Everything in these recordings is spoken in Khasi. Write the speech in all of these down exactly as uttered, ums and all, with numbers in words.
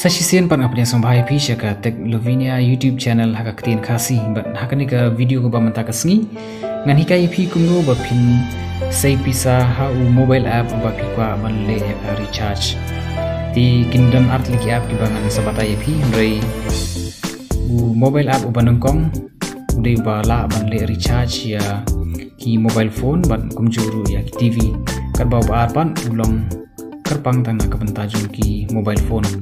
Sa shisien pat nga pdiang sngewbha ïa phi sha ka Tech Lavinia YouTube channel ha ka ktien Khasi. Bad ha kane ka video kaba mynta ka sngi ngan hikai ïa phi kumno ba phin sei pisa ha u mobile app uba phi kwah ban leh ïa ka recharge. Te kin don ar tylli ki app kiba ngan sa batai ïa phi, hynrei u mobile app uba nyngkong u dei uba lah ban leh recharge ïa ki mobile phone bad kumjuh ruh ïa ki T V. Katba uba ar pat u long kyrpang tang na ka bynta jong ki mobile phone.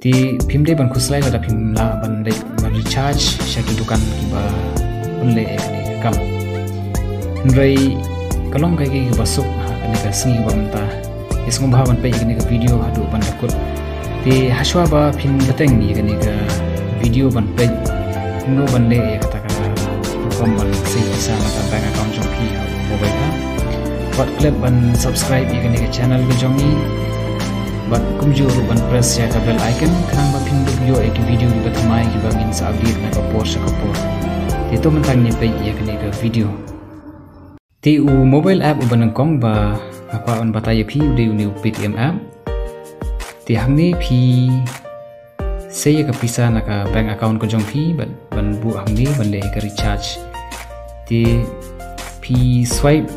Te phim dei ban khuslai lada phim lah ban leh ban recharge sha ki dukan kiba pynleh ïa kane ka kam. Hynrei ka long kaei kaei kaba suk ha kane ka sngi kaba mynta. Ïa sngewbha ban peit ïa kane ka video haduh ban da kut. Te hashwa ba phin bteng ïa kane ka video ban peit kumno ban leh ïa kata ka rukom ban sei pisa na ka bank account jong phi ha u mobile app, wat klet ban subscribe ïa kane ka channel ka jong ngi. Bad kumjuh ruh ban press ïa ka bell icon khnang ba phin dup ïoh ïa ki video kiba thymmai kiba ngin sa update na ka por sha ka por. Te to mynta ngin peit ïa kane ka video. Te u mobile app uba nyngkong ba nga kwah ban batai ïa phi u dei une u Paytm app. Te hangne phi sei ïa ka pisa na ka bank account ka jong phi bad ban buh hangne ban leh ïa ka recharge. Te phi swipe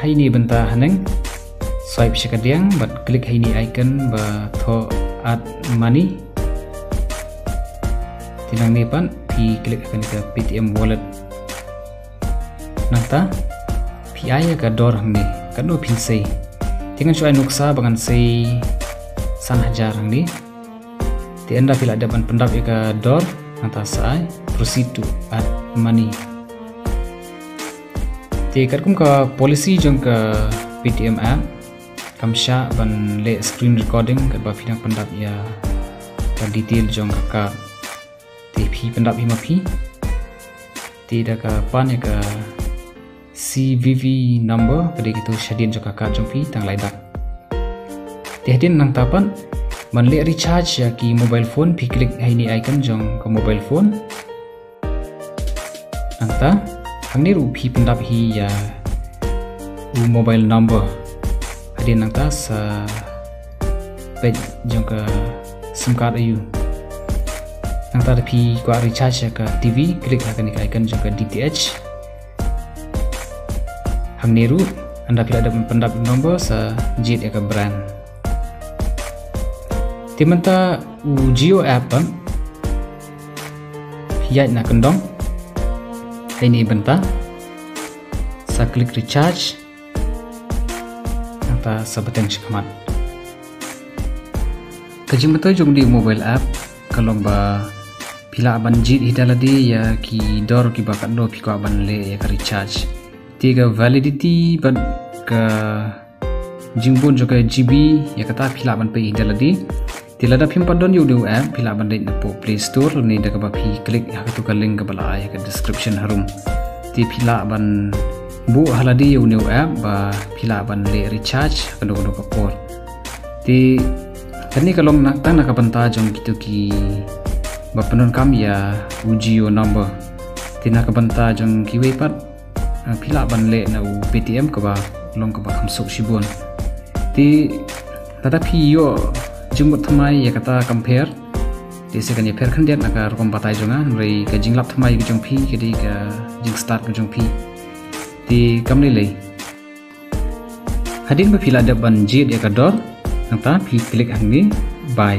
ha ine i bynta haneng, swipe sha ka diang bad click ha ine i icon ba thoh add money. Te nangne pat phi click ha kane ka Paytm wallet. Nangta phi ai ïa ka dor hangne, katno phin sei. Te ngan shu ai nuksa ba ngan sei san hajar hangne. Te ynda phi la dep ban pyndap ïa ka dor, nangta sa ai proceed to add money. Te katkum ka policy jong ka Paytm app, kam shah ban leh screen recording katba phi dang pyndap ïa ka detail jong ka card. Te phi pyndap hi ma phi. Te da ka pan ïa ka C V V number, ka dei kito shadien jong ka card jong phi, tang lai dak. Te hadien nangta pat ban leh recharge ïa ki mobile phone, phi click ha ine i icon jong ka mobile phone. Nangta hangne ruh phi pyndap hi ïa u mobile number. Hadien nangta sa peit jong ka sim card aïu. Nangta da phi kwah recharge ïa ka T V, click ha kane ka icon jong ka D T H. Hangne ruh ynda phi la dep pyndap number sa jied ïa ka brand. Te mynta u Jio app pat phi ïaid na kyndong ha ine i bynta, sa click recharge. Nangta sa bteng shakhmat. Ka jingmyntoi jong une u mobile app ka long ba phi lah ban jied hi da lade ïa ki dor kiba katno phi kwah ban leh ïa ka recharge. Te ka validity bad ka jingbun jong ka G B ïa kata phi lah ban peit hi da lade. Te lada phim pat don ïa une u app, phi lah ban leit na poh Play Store lane da kaba phi click ha katu ka link kaba la ai ha ka description harum. Te phi lah ban buh ha lade ïa une u app ba phi lah ban leh recharge ha kano kano ka por. Te kane ka long na, tang na ka bynta jong kito kiba pyndonkam ïa u Jio number. Te na ka bynta jong kiwei pat, ah, phi lah ban leh na u Paytm kaba long kaba kham suk shibun. Te lada phi ïoh jingmut thymmai ïa kata compare, te sa kan ïapher khyndiat na ka rukom batai jong nga, hynrei ka jinglap thymmai ka jong phi ka dei ka jingstad ka jong phi. Te kam lei lei. Hadien ba phi la dep ban jied ïa ka dor, nangta phi click hangne buy.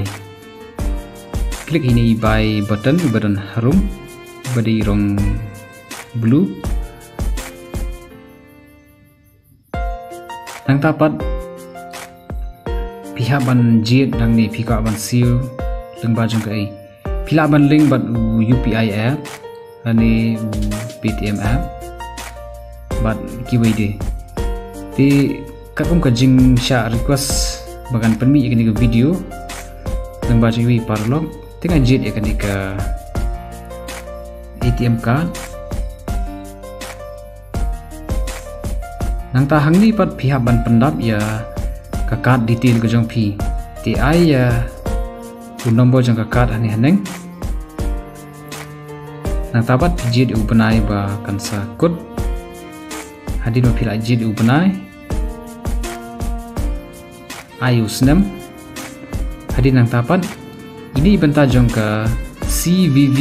Click ha ine i buy button ba don harum, ba dei rong blue. Nangta pat phi hap ban jied nangne phi kwah ban siew lyngba jong kaei. Phi lah ban link bad u U P I app lane u Paytm app bad kiwei de. Te katkum ka jingshah request ba ngan pynmih ïa kane ka video lyngba jong iwei i paralok, te ngan jied ïa kane ka A T M card. Nangta hangne pat phi hap ban pyndap ïa ka card detail ka jong phi. Te ai ïa u number jong ka card hangne haneng. Nangta pat phi jied ïa u bnai ba kan sa kut. Hadien ba phi la jied ïa u bnai, ai ïa u snem. Hadien nangta pat Kine ki bynta jong ka C V V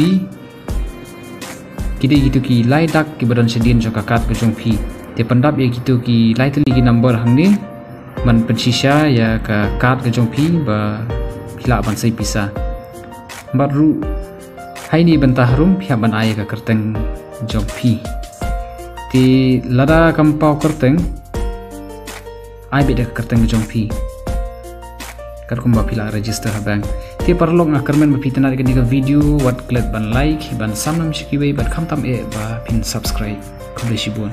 ki dei kito ki lai dak kiba don shadien jong ka card ka jong phi. Te pyndap ïa kito ki lai tylli ki number hangne ban pynshisha ïa ka card ka jong phi ba phi lah ban sei pisa. Bad ruh ha kane ka bynta harum phi hap ban ai ïa ka kyrteng jong phi. Te lada kam paw kyrteng, ai beit da ka kyrteng jong phi katkum ba phi la register ha bank. Te paralok, nga kyrmen ba phi tynnad ïa kane ka video, wat klet ban like, ban sam nam sha kiwei bad khamtam eh ba phin subscribe. Khublei shibun.